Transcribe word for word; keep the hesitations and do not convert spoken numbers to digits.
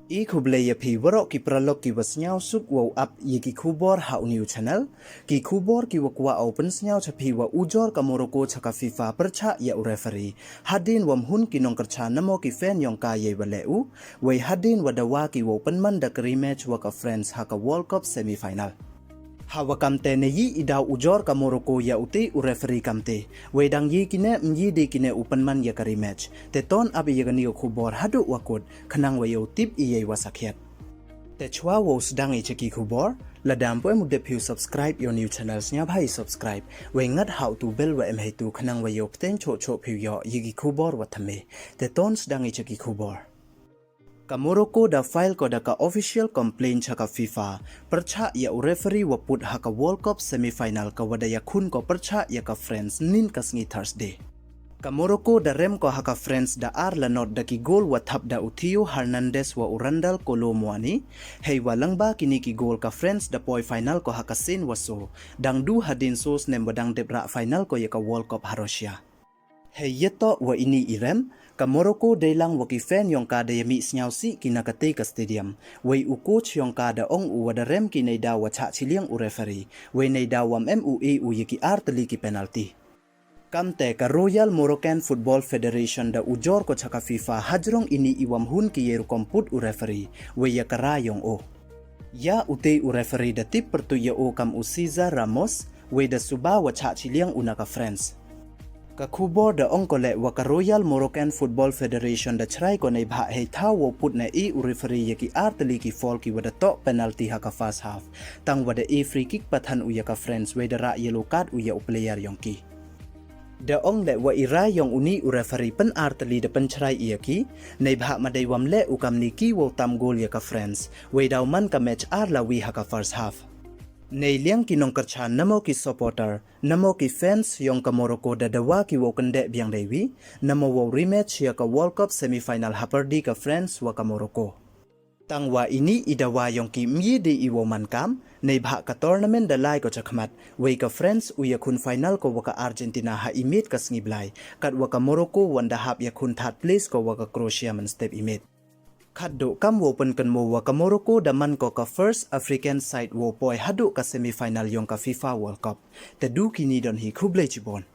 I khublei ya phi waroh ki paralok ki wa sniawsuk wow ap ya ki khubor ha u new channel. Ki khubor ki wa kwah u pynsniaw cha phi wa ujor ka Morocco cha ka FIFA pyrchah ya u referee. Hadien wa mhun ki nongkyrchan namo ki fan yong ka yei wa leh u. Wei hadien wa dawa ki wow pynman da ka rematch wa ka France ha ka World Cup semi-final. Ha wa kamte ne yi i daw ujor ka Morocco ya u te u referee kamte. Wei dang yi kine myi de kine u pynman ya ka rematch. Te ton ap ya kani ka khubor haduh wa kut, khnang wa yow tip i yei wa sakhiat. Te chwa wow sdang i cha ki khubor, lada ym pu em u dep phi u subscribe ya u new channel, sniawbha i subscribe. Wei ngat ha u tu bell wa em heitu khnang wa yow pteng choh choh phi u yoh ya ki khubor wa thymme. Te ton sdang i cha ki khubor. Ka Morocco da file ko da ka official complaint cha ka FIFA, pyrchah ya u referee wa put ha ka World Cup semi-final ka wa da yakhun ko pyrchah ya ka France nin ka sngi Thursday. Ka Morocco da rem ko ha ka France da ar la not da ki goal wa thap da u Theo Hernandez wa u Randal Kolo Muani. Hei wa lyngba kini ki goal ka France da poi final ko ha ka sien wa so, dang du hadien so snem wa dang dep rah final ko ya ka World Cup ha Russia. Hei yatoh wa ini i rem, ka Morocco dei lang wa ki fan yong ka da yamih sniawsih ki na ka te ka stadium. Wei u coach yong ka da ong u wa da rem ki neidaw wa chah chiliang u referee. Wei neidaw wa ym em u e u ya ki ar tylli ki penalty. Kamte ka Royal Moroccan Football Federation da ujor ko cha ka FIFA hajrong ini i wa mhun ki yei rukom put u referee. Wei ya ka rai yong o. Ya u te u referee da tip pyrtuit ya o kam u Cesar Ramos, wei da suba wa chah chiliang u na ka France. Ka khubor da ong ko leh wa ka Royal Moroccan Football Federation da chrai ko neibhah hei thaw wow put na e u referee ya ki ar tylli ki foul ki wa da toh penalty ha ka first half. Tang wa da e free kick pathan u ya ka France, wei da rah yellow card u ya u player yong ki. Da ong leh wa i rai yong uni u referee pyn ar tylli da pynchrai i ya ki, neibhah ma dei wa ym leh u kamni ki wow tam goal ya ka France, wei daw man ka match ar la wi ha ka first half. Nei liang ki nongkyrchan namo ki supporter, namo ki fans yong ka Morocco da dawa ki wow kyndeh biang dei wi, namo wow rematch ya ka World Cup semi-final hapyrdi ka France wa ka Morocco. Tang wa ini i dawa yong ki myi de i wow man kam, neibhah ka tournament da lai ko chakhmat, wei ka France u yakhun final ko wa ka Argentina ha i miet ka sngi Blai, kat wa ka Morocco wan da hap yakhun third place ko wa ka Croatia mynstep i miet. Khatduh kam wow pynkynmaw wa ka Morocco da man ko ka first African side wow poi haduh ka semi-final yong ka FIFA World Cup. Te du kini don hi, khublei chibon.